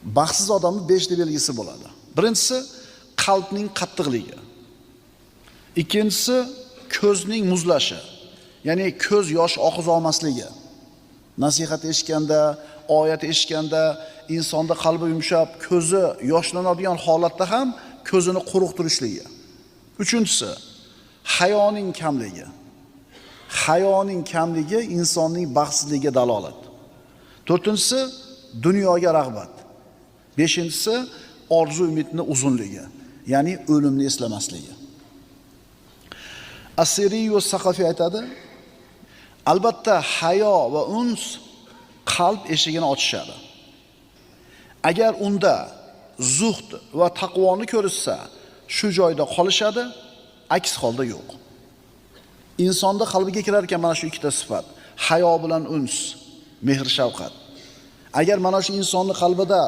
Baxtsiz odamning 5 ta belgisi bo'ladi. Birinchisi qalbning qattiqligi. Ikkinchisi ko'zning muzlashi. Ya'ni ko'z yosh oqiza olmasligi. Nasihat eshitganda, oyat eshitganda insonda qalbi yumshab, ko'zi yoshlanadigan holatda ham ko'zini quruq turishligi. Uchinchisi hayoning kamligi. Hayoning kamligi insonning baxtsizligiga dalolat. To'rtinchisi dunyoga rag'bat. Beshinchisi orzu umidni uzunligi, ya'ni o'limni eslamasligi. As-Siriy va Saqafiy aytadi: Albatta hayo va uns qalb eshigini ochishadi. Agar unda zuhd va taqvoni ko'rishsa, shu joyda qolishadi, aks holda yo'q. Insonda qalbiga kirar ekan mana shu ikkita sifat: hayo bilan uns, mehr shafqat. Agar mana shu insonning qalbida